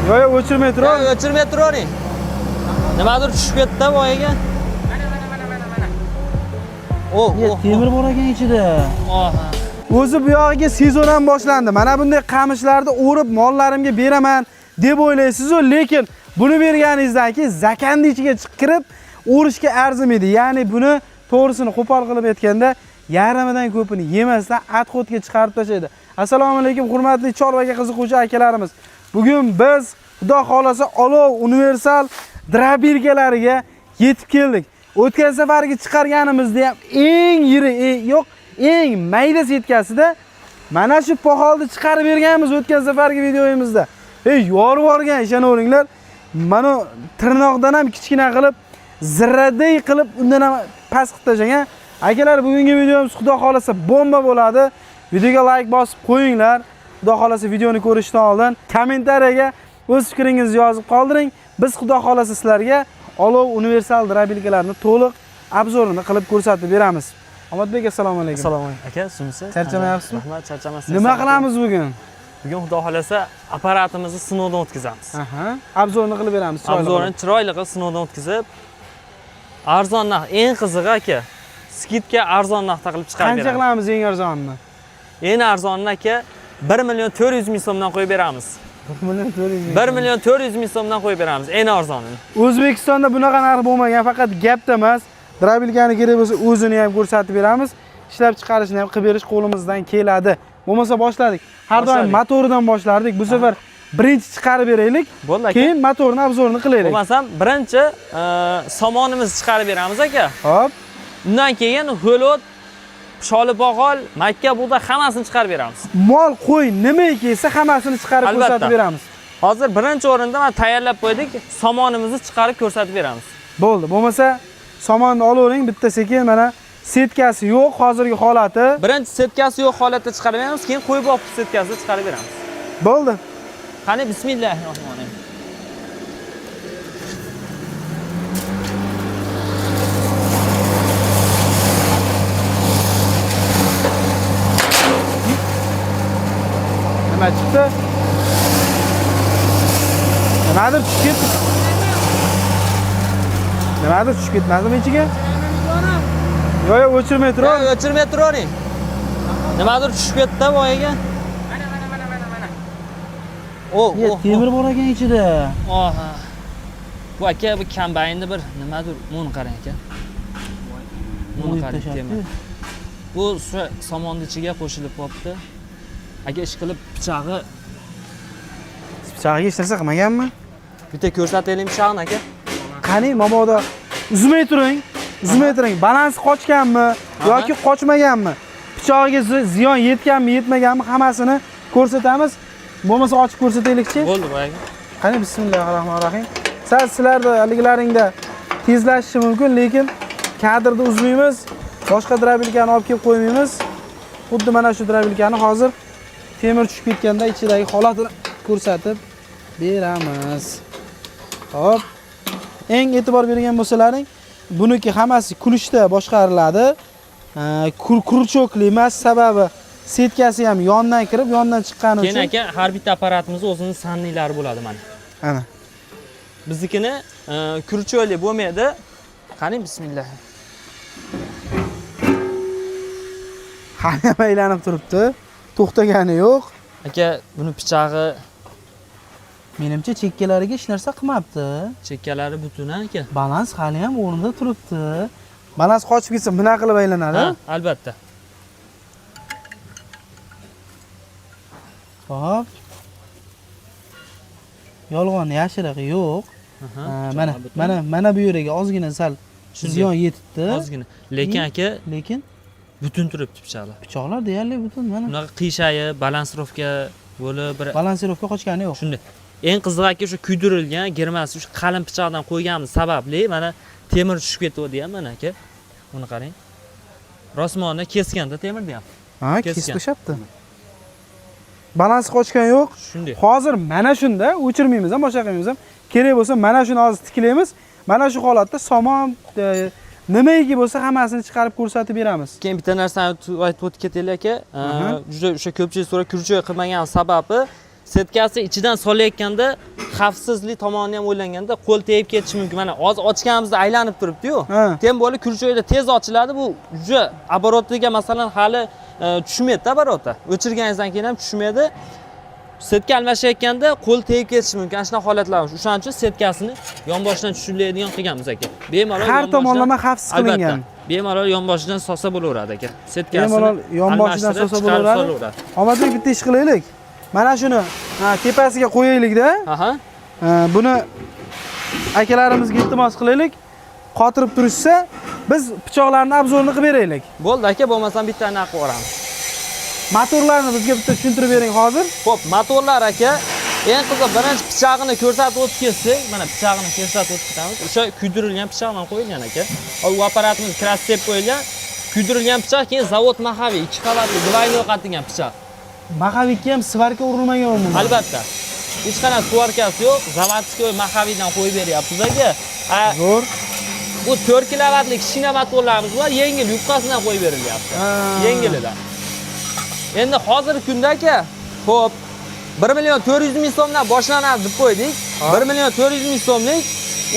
Yo'q, o'chirmay turavering. O'chirmay turavering. Nimadir tushib ketdi boyaga. Mana. O, Temir bor ekan ichida. Oha. O'zi bu yog'iga sezon ham boshlandi. Mana bunday qamishlarni o'rib mollarimga beraman deb o'ylaysiz-u, lekin buni berganingizdan keyin zakanni ichiga chiqib kirib o'rishga arzimaydi. Ya'ni buni to'g'risini qo'pol qilib aytganda, yarmidan ko'pini yemasdan отходga chiqarib tashlaydi. Assalomu alaykum hurmatli chorvaga qiziquvchi akalarimiz. Bugun biz Xudo xolasa olov universal drabirkalariga yetib keldik. O'tgan safargi chiqarganimizda ham eng yiri, yo'q, eng mayda setkasida mana shu poxolni chiqarib berganmiz o'tgan safargi videoyimizda. Ey, yorib yuborgan, ishonaveringlar. Mana tirnoqdan ham kichkina qilib, zirraday qilib undan ham past qilib tashlagan. Akalar, bugungi videomiz Xudo xolasa bomba bo'ladi. Videoga like bosib qo'yinglar. Xudo xolasa videoni ko'rishdan oldin kommentariyaga o'z fikringizni yozib qoldiring. Biz Xudo xolasa sizlarga olov universal drabilkalarni to'liq obzorini qilib ko'rsatib beramiz. Omadbek, assalomu alaykum. Assalomu alaykum. Aka, sumsiz. Charchamayapsizmi? Rahmat, charchamasdan. Nima qilamiz bugun? Bugun Xudo xolasa apparatimizni sinovdan o'tkazamiz. Aha, obzorini qilib beramiz. Chiroyli Obzorini chiroyli qilib sinovdan o'tkazib, arzon narx, eng qizig'i aka, skidka arzon narxda qilib qilib. chiqarib Qancha beramiz. qilamiz eng arzonini? Eng arzonini aka 1 million 400 ming so'mdan qo'yib beramiz. 1 million 400 ming. 1 million 400 ming so'mdan qo'yib beramiz eng arzonini. O'zbekistonda bunaqa narx bo'lmagan, faqat gapda emas. Drabilkani kerak bo'lsa o'zini ham ko'rsatib beramiz. Ishlab chiqarishni ham qilib berish qo'limizdan keladi. Bo'lmasa boshladik. Har doim Boshladik. motoridan boshlardik. Bu safar birinchi chiqarib beraylik. Bo'ldi aka. Keyin motorni obzorini qilaylik. Bo'lmasam birinchi somonimizni chiqarib beramiz aka. Hop. Undan keyin ho'lot, sholi poxol, makka bug'doy hammasini chiqarib beramiz. Mol, qo'y nima kelsa hammasini chiqarib Albatta. ko'rsatib beramiz. Hozir birinchi o'rinda mana tayyorlab qo'ydik, somonimizni chiqarib ko'rsatib beramiz. Bo'ldi. Bo'lmasa somonni olavering, bitta sekin mana setkasi yo'q hozirgi holati. Birinchi setkasi yo'q holatda chiqarib beramiz, keyin qo'yib olib setkasini chiqarib beramiz. Bo'ldi. Qani bismillahirrohmanirrohim. Nima chiqdi? Nimadir tushib ketdi. Nimadir tushib ketmadimi ichiga? Yo'q, yo'q, o'chirmay turavering. O'chirmay turavering. Nimadir tushib ketdi boyaga. Mana. O, o, Temir bor ekan ichida. Oha. Bu aka bu kombaynni bir nimadir, buni qarang aka. Buni O'yib qarang, tashlabdi. temir. Bu shu somonni ichiga qo'shilib qolibdi. Aka ish qilib pichog'i Pichog'iga hech narsa qilmaganmi? bitta ko'rsataylik pichog'ini aka. Qani, mabodo uzmay turing. Uzmay turing. Balans qochganmi yoki qochmaganmi? Pichog'iga ziyon yetganmi, yetmaganmi hammasini ko'rsatamiz. Bo'lmasa ochib ko'rsataylikchi. Bo'ldi boyagi. Qani bismillahirrohmanirrohim. Sal sizlarda haligilaringda tezlashishi mumkin, lekin kadrni uzmaymiz. Boshqa drabilkani olib kelib qo'ymaymiz. Xuddi mana shu drabilkani hozir temir tushib ketganda ichidagi holatini ko'rsatib beramiz. Hop. Eng e'tibor bergan bo'lsalaring, buniki hammasi kulishda boshqariladi. Kurchokli emas, sababi setkasi ham yondan kirib, yondan chiqqani Keyin uchun. aka har bitta apparatimiz o'zini sanniylari bo'ladi mana. Ana. Biznikini kurchoyli bo'lmaydi. Qani bismillah. Hali ham aylanib turibdi. To'xtagani yo'q. Aka buni pichog'i Menimcha chekkalariga hech narsa qilmabdi. chekkalari butun aka. Balans hali ham o'rnida turibdi. Balans qochib ketsa bunaqa qilib aylanadi. Ha, albatta. Hop. Yolg'on yashiriq yo'q. Aha, Mana pichog'i butun. mana mana bu yeriga ozgina sal Shunday. ziyon yetibdi. Ozgina. Lekin aka Lekin butun turibdi pichoqlar. pichoqlar deyarli butun mana. Bunaqa qiyshayib, balansirovka bo'lib bir Balansirovka qochgani yo'q. shunday. Eng qizig'i aka o'sha kuydirilgan girmasi o'sha qalin pichoqdan qo'yganimiz sababli mana temir tushib ketdi ham mana aka. Buni qarang. Rosmonni keskanda temirni ham. Ha, kesib Kesgan. tashlabdi. Balans qochgan yo'q. Shunday. Hozir mana shunda o'chirmaymiz ham, boshqa qilmaymiz ham. Kerak bo'lsa mana shuni hozir tiklaymiz. Mana shu holatda somon nimaiki bo'lsa hammasini chiqarib ko'rsatib beramiz. Keyin bitta narsani aytib o'tib ketaylik aka. Aha. Juda o'sha ko'pchilik so'rab kurchoy qilmagan sababi Setkasi ichidan solayotganda xavfsizlik tomonini ham o'ylanganda qo'l tegib ketishi mumkin. Mana hozir ochganimizda aylanib turibdi-yu. Tem bo'lib ключевойda tez ochiladi. Bu уже оборот iga masalan hali tushmaydi оборот i. O'chirganingizdan keyin ham tushmaydi. Setka almashayotganda qo'l tegib ketishi mumkin. Ana shunaqa holatlar bor. O'shaning uchun setkasini yonboshidan tushiriladigan qilganmiz aka. Bemalol Har yonboshidan- tomonlama xavfsiz qilingan. Albatta. Bemalol yonboshidan solsa bo'laveradi aka. Setkasini Bemalol yonboshidan almashtirib solsa chiqarib bo'laveradi. solaveradi. Omadbek, bitta ish qilaylik. Mana shuni tepasiga qo'yaylik-da. Aha. Buni akalarimizga iltimos qilaylik. Qotirib turishsa, biz pichoqlarni обзор ini qilib beraylik. Bo'ldi aka, bo'lmasam bitta anaqa qilib yuboramiz. Motorlarni bizga bitta tushuntirib bering hozir. Xo'p, motorlar aka, eng qiziq birinchi pichog'ini ko'rsatib o'tib ketsak, mana pichog'ini ko'rsatib o'tib ketamiz. O'sha kuydirilgan pichoqdan qo'yilgan aka. U apparatimiz krass deb qo'yilgan. Kuydirilgan pichoq, keyin zavod маховик, ikki qavatli двойной qatingan pichoq. Маховик ka ham сварка urilmagan umuman. Albatta. Hech qanaqa сварка si yo'q, заводской маховик dan qo'yib beryapmiz aka. Zo'r. Bu 4 kilovatlik kichkina motorlarimiz bor, yengil yupqasidan qo'yib berilyapti. Yengilidan. Endi hozirgi kunda aka, xo'p, 1 million 400 ming so'mdan boshlanadi deb qo'ydik. 1 million 400 ming so'mlik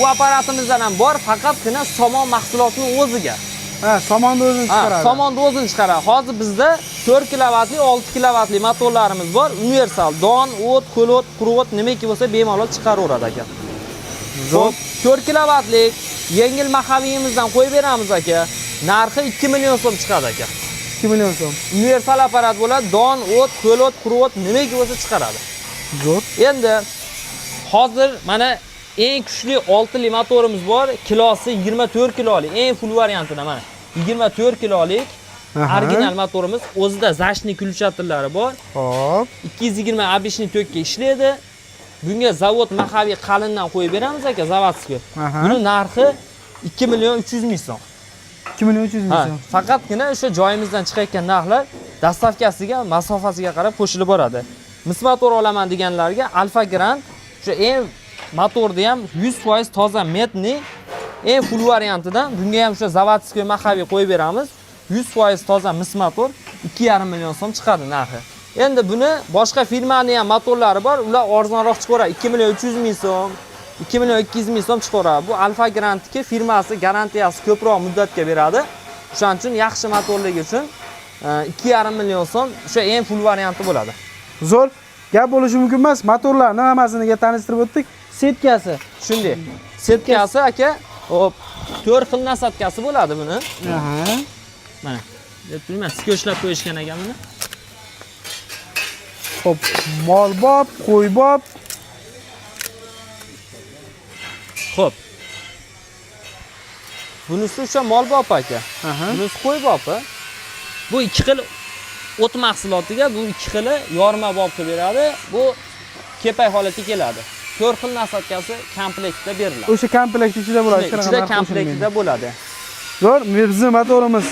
u apparatimizdan ham bor, faqatgina somon mahsulotining o'ziga. Ha, somonni o'zini chiqaradi. Somonni o'zini chiqaradi. Hozir bizda 4 kilovatli, 6 kilovatli motorlarimiz bor. Universal, don, o't, ho'l o't, quruq o't nimaki bo'lsa bemalol chiqaraveradi aka. Zo'r. 4 kilovatlik yengil маховик imizdan qo'yib beramiz aka. Narxi 2 million so'm chiqadi aka. 2 million so'm. Universal apparat bo'ladi, don, o't, ho'l o't, quruq o't nimaki bo'lsa chiqaradi. Zo'r. Endi hozir mana eng kuchli 6 li motorimiz bor, kilosi 24 kilolik, eng full variantida mana 24 kilolik original motorimiz, o'zida защитный включатель lari bor. Xo'p. 220 обычный tokka ishlaydi. Bunga zavod маховик qalindan qo'yib beramiz aka, заводской. Buni narxi 2 million 300 ming so'm. 2 million 300 ming so'm. Faqatgina o'sha joyimizdan chiqayotgan narxlar доставка siga, masofasiga qarab qo'shilib boradi. Mis motor olaman deganlarga Alfa Grand o'sha eng motorni ham 100% toza медный eng full variantidan bunga ham o'sha заводской маховик qo'yib beramiz. 100% toza mis motor 2,5 million so'm chiqadi narxi. Endi buni boshqa firmani ham motorlari bor, ular arzonroq chiqaveradi. 2 million 300 ming so'm, 2 million 200 ming so'm chiqaveradi. Bu Alfa Grandniki firmasi garantiyasi ko'proq muddatga beradi. O'shaning uchun yaxshi motorligi uchun 2,5 million so'm o'sha eng full varianti bo'ladi. Zo'r. Gap bo'lishi mumkin emas. Motorlarni hammasini tanishtirib o'tdik. Setkasi. Shunday. Setkasi aka, hop, 4 xil насадка si bo'ladi buni. Mana. Deb turibman, sko'chlab qo'yishgan ekan buni. Xo'p, molbob, qo'ybob. Xo'p. Bunisi o'sha molbob aka. Bunisi qo'ybobi. Bu ikki xil o't mahsulotiga, bu ikki xili yorma bob qilib beradi. Bu kepak holatga keladi. 4 xil насадка si komplektda beriladi. O'sha komplekt ichida bo'ladi. Shunday, ichida komplektida bo'ladi. Zo'r, bizning motorimiz,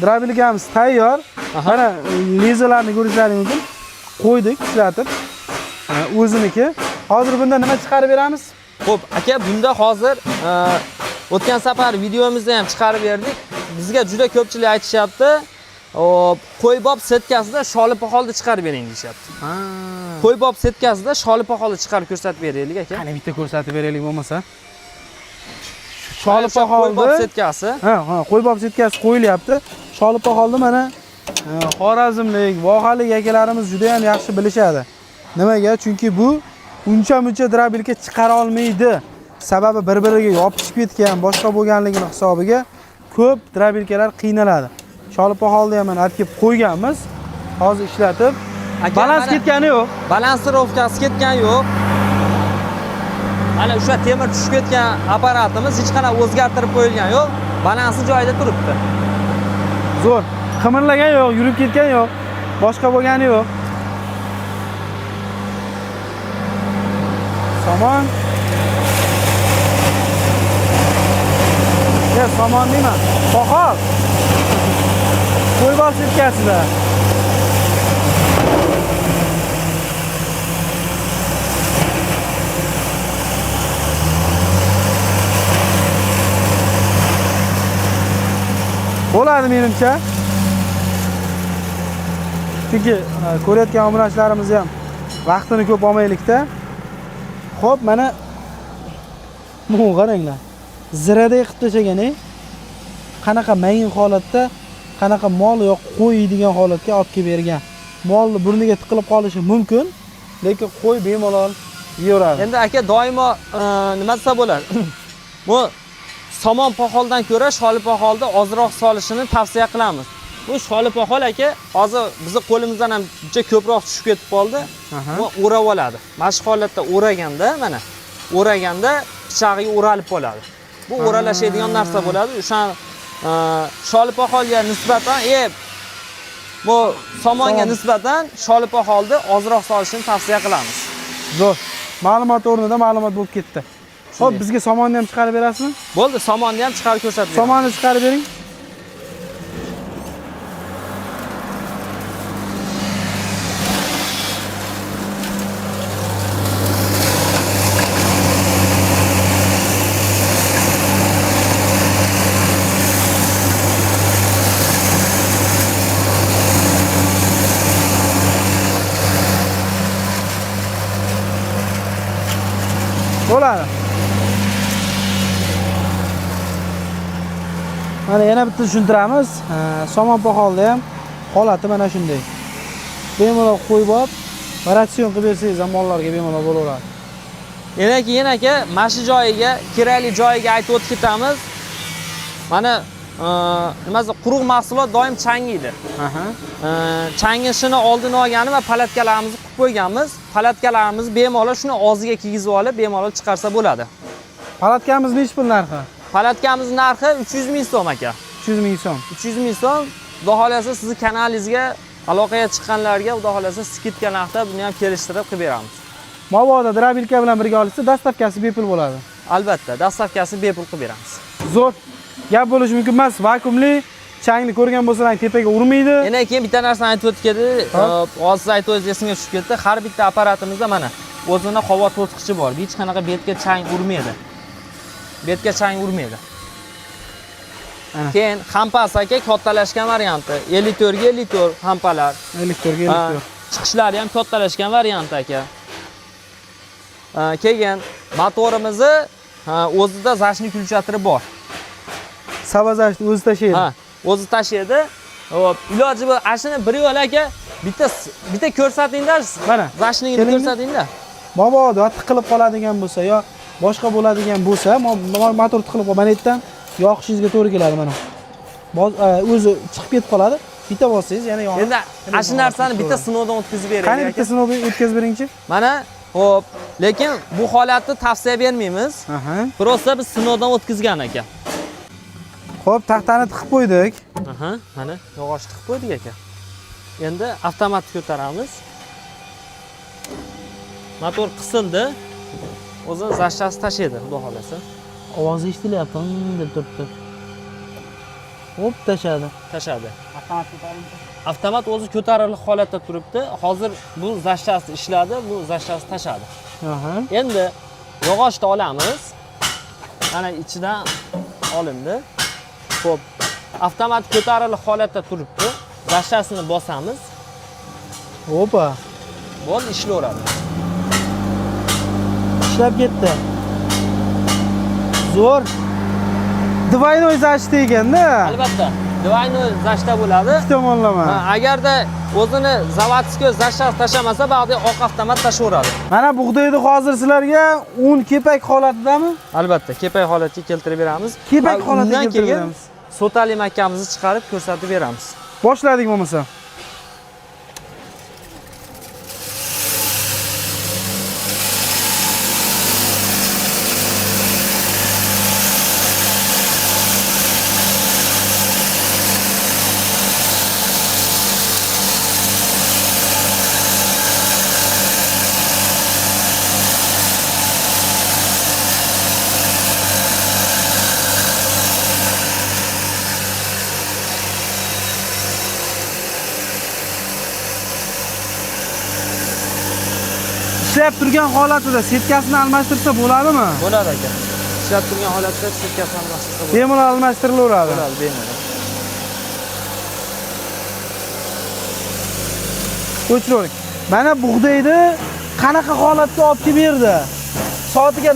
дробилка miz tayyor. Mana lizalarni ko'rishlaring mumkin. Qo'ydik, ishlatib. O'ziniki. Hozir bunda nima chiqarib beramiz? Xo'p, aka, bunda hozir o'tgan safar videomizda ham chiqarib berdik. Bizga juda ko'pchilik aytishyapti. Hop, qo'ybob setkasida sholi poxolni chiqarib bering deyishyapti. Qo'ybob setkasida sholi poxolni chiqarib ko'rsatib beraylik aka. Qani bitta ko'rsatib beraylik bo'lmasa. Sholi O'sha qo'ybob poxolni setkasi. Ha, qo'ybob setkasi qo'yilyapti. Sholi poxolni mana Xorazmlik, vohalik akalarimiz juda ham yaxshi bilishadi. Nimaga? Chunki bu uncha muncha дробилка chiqara olmaydi. Sababi bir-biriga yopishib ketgan, boshqa bo'lganligini hisobiga ko'p дробилка lar qiynaladi. Sholi poxolni ham mana olib kelib qo'yganmiz. Hozir ishlatib, Aka, balans mana- ketgani yo'q. Балансировка si ketgani yo'q. Mana o'sha temir tushib ketgan apparatimiz hech qanaqa o'zgartirib qo'yilgani yo'q. Balansi joyida turibdi. Zo'r. Qimirlagan yo'q, yurib ketgan yo'q. Boshqa bo'lgani yo'q. Somon. Ya somon deyman. Poxol. Qo'ybob setkasida. Bo'ladi menimcha. Chunki ko'rayotgan obunachilarimiz ham Vaqtini ko'p olmaylikda. Xo'p, mana bu qaranglar. Ziraday qilib tashlagan, qanaqa mayin holatda, qanaqa mol yo qo'y yeydigan holatga olib kelib bergan. Molni burniga tiqilib qolishi mumkin, lekin qo'y bemalol yeyveradi. Endi aka doimo nima desa bo'ladi? Bu somon poxoldan ko'ra sholi poxolni ozroq solishini tavsiya qilamiz. Bu sholi poxol aka hozir bizni qo'limizdan ham juda ko'proq tushib ketib qoldi. Bu o'rab oladi. Mana shu holatda o'raganda, mana o'raganda pichog'iga o'ralib qoladi. Bu o'ralashadigan narsa bo'ladi. O'sha sholi poxolga nisbatan, bu somonga nisbatan sholi poxolni ozroq solishini tavsiya qilamiz. Zo'r. Ma'lumot o'rnida ma'lumot bo'lib ketdi. Xo'p, bizga somonni ham chiqarib berasizmi? Bo'ldi, somonni ham chiqarib ko'rsatib beraman. Somonni chiqarib bering. Bo'ladi. Mana yana bitta tushuntiramiz. Somon poxolda ham holati mana shunday. Bemalol qo'yib olib, ratsion qilib bersangiz ham mollarga bemalol bo'laveradi. Yana keyin aka, mana shu joyiga, kerakli joyiga aytib o'tib ketamiz. Mana nimasi quruq mahsulot doim changiydi. Changishini oldini olgani va palatkalarimizni qilib qo'yganmiz. Palatkalarimizni bemalol shuni og'ziga kiygizib olib, bemalol chiqarsa bo'ladi. Palatkamiz nechi pul narxi? Palatkamiz narxi 300 ming so'm aka. 300 ming so'm. 300 ming so'm. Xudo xolasa sizni kanalingizga aloqaga chiqqanlarga xudo xolasa skidka narxda buni ham kelishtirib qilib beramiz. Mabodo drabilka bilan birga olsa, dastavkasi bepul bo'ladi. Albatta, dastavkasi bepul qilib beramiz. Zo'r. Gap bo'lishi mumkin emas, vakuumli changni ko'rgan bo'lsalaring tepaga urmaydi. Yana keyin bitta narsani aytib o'tib ketdi. Hozir siz aytib o'zingiz esimga tushib ketdi. Har bitta apparatimizda mana o'zini havo to'sqichi bor. Hech qanaqa betga chang urmaydi. Betga chang urmaydi. Keyin hampas aka kattalashgan varianti. 54 ga 54 hampalar. 54 ga 54. Chiqishlari ham kattalashgan varianti aka. Keyin motorimizni o'zida zashni kulchatiri bor. Sabazashni o'zi tashlaydi. Ha, o'zi tashlaydi. Hop, iloji bor. Ashuni bir yo'l aka, bitta ko'rsatinglar. Mana, zashligini ko'rsatinglar. Mabodo tiqilib qoladigan bo'lsa yo boshqa bo'ladigan bo'lsa, motor tiqilib qolib, mana yerdan yoqishingizga to'g'ri keladi mana. O'zi chiqib ketib qoladi. Bitta bossangiz yana yonib. Endi ana shu narsani bitta sinovdan o'tkazib beraylik. Qani bitta sinovdan o'tkazib beringchi. Mana, hop, lekin bu holatni tavsiya bermaymiz. Prosta biz sinovdan o'tkazgan aka. Xo'p, taxtani tiqib qo'ydik. Mana yog'och tiqib qo'ydik aka. Endi avtomat ko'taramiz. Motor qisildi. O'zi zashchasi tashlaydi, xudo xolasa. Ovozi eshitilyapti, deb turibdi. Hop, tashadi. Tashadi. Avtomat o'zi ko'tarilib holatda turibdi. Hozir bu zashchasi ishladi, bu zashchasi tashadi. Endi yog'ochni olamiz. Mana ichidan olindi. Xo'p, avtomat ko'tarilib holatda turibdi. Zashchasini bosamiz. Opa. Bo'ldi, ishlayveradi. Ishlab ketdi. Zo'r. Dvoynoy zashta ekanda. Albatta, dvoynoy zashta bo'ladi. Ikki tomonlama. Agarda o'zini zavodskiy zashtasi tashlamasa, ba'zi oq avtomat tashaveradi. Mana bug'doyni hozir sizlarga un kepak holatidami? Albatta, kepak holatga keltirib beramiz. Kepak holatga keltirib beramiz. Sotali makkamizni chiqarib ko'rsatib beramiz. Boshladik bo'lmasa. Ishlab turgan holatida setkasini almashtirsa bo'ladimi? Bo'ladi aka. Ishlab turgan holatda setkasini almashtirsa bo'ladi. Bemalol almashtirilaveradi. Bo'ladi, bemalol. O'chiravering. Mana bug'doyni Qanaqa holatga olib kelib berdi? Soatiga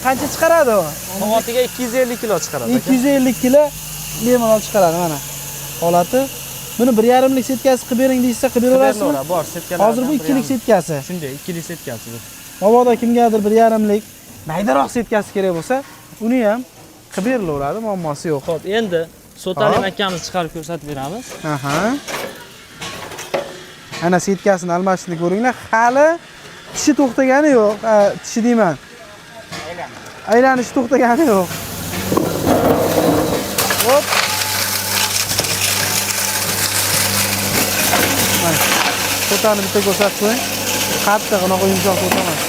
qancha chiqaradi u? Soatiga 250 kilo chiqaradi aka. 250 kilo bemalol chiqaradi mana. Holati. Buni 1,5lik setkasi qilib bering deyishsa qilib beraverasizmi? Beraveradi, bor setkalar. Hozir bu 2lik setkasi. Shunday, 2lik setkasi bu. Mabodo kimgadir 1,5lik maydaroq setkasi kerak bo'lsa, uni ham qilib berilaveradi, muammosi yo'q. Xo'p, endi sotali Hop. makkamizni chiqarib ko'rsatib beramiz. Aha. Ana setkasini almashishni ko'ringlar, hali tishi to'xtagani yo'q. Ha, tishi deyman. Aylanishi to'xtagani yo'q. Hop. Mana. To'tani bitta ko'rsatib qo'ying. Qattiq, unaqa yumshoq to'ta emas.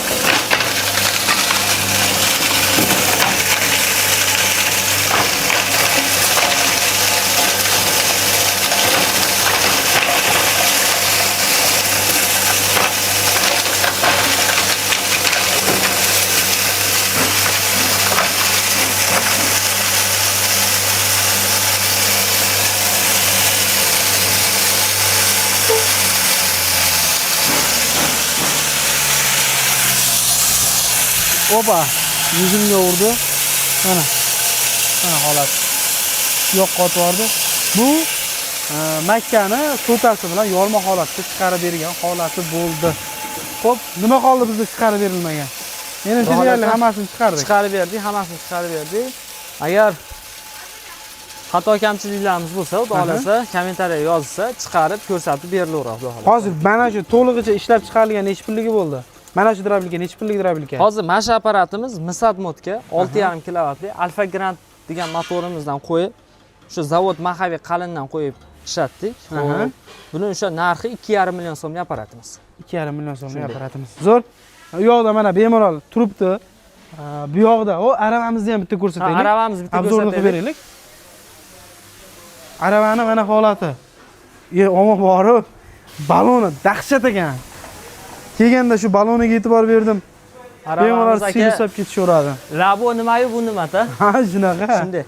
Opa, yuzimga urdi. Mana. Mana holat. Yo'q qotib yubordi. Bu makkani to'tasi bilan yorma holatda chiqarib bergan holati bo'ldi. Xo'p, nima qoldi bizda chiqarib berilmagan? Menimcha Xudo deyarli xohlasa hammasini chiqardik. Chiqarib berdik, hammasini chiqarib berdik. Agar xato kamchiliklarimiz bo'lsa, Xudo xohlasa, kommentariya yozsa, chiqarib ko'rsatib berilaveradi, Xudo xohlasa. Hozir mana shu to'lig'icha ishlab chiqarilgan necha pulligi bo'ldi? Mana shu drabilka necha pullik drabilka? Hozir mana shu apparatimiz Misat Modga 6,5 kilovatli Alfa Grand degan motorimizdan qo'yib, o'sha zavod mahaviy qalindan qo'yib ishlatdik. Xo'p, buni o'sha narxi 2,5 million so'mlik apparatimiz. 2,5 million so'mlik Shunday. apparatimiz. Zo'r. U yoqda mana bemalol turibdi. Bu yoqda o aravamizni ham bitta ko'rsataylik. Aravamiz bitta Obzorni qilib ko'rsataylik. beraylik. Aravani mana holati. Omon borib, baloni dahshat ekan. Kelganda shu baloniga e'tibor berdim. Bemalol Aravamiz aka, siyosab ketishaveradi. labo nimayu bu nimata? Ha, shunaqa. Shunday.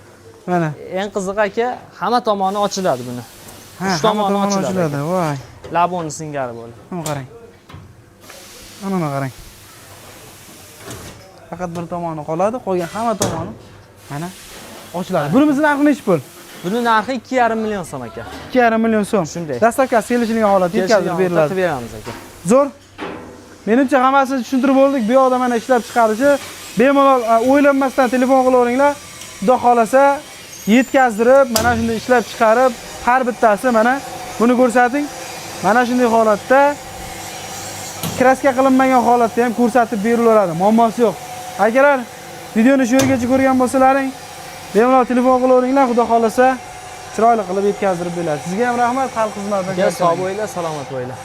Mana. Eng qizig'i aka, hamma tomoni ochiladi buni. Ha, Uch hamma tomoni tomoni ochiladi. ochiladi. Voy. Laboni singari bo'ladi. Mana qarang. Mana buni qarang. Faqat bir tomoni qoladi, qolgan hamma tomoni mana ochiladi. Bunimiz narxi nechi pul? Buni narxi 2,5 million so'm aka. 2,5 million so'm. Shunday. Dastavkasi kelishilgan holatda yetkazib Kelishilgan beriladi. qilib beramiz aka. Zo'r. Menimcha hammasini tushuntirib bo'ldik. Bu yoqda mana ishlab chiqarishi bemalol o'ylanmasdan telefon qilaveringlar. Xudo xolasa yetkazdirib, mana shunday ishlab chiqarib, har bittasi mana buni ko'rsating. Mana shunday holatda kraska qilinmagan holatda ham ko'rsatib berilaveradi. Muammosi yo'q. Akalar, videoni shu yergacha ko'rgan bo'lsalaring, bemalol telefon qilaveringlar. Xudo xolasa chiroyli qilib yetkazdirib beradi. Sizga ham rahmat, xalq xizmatidan. Sog' bo'linglar, salomat bo'linglar.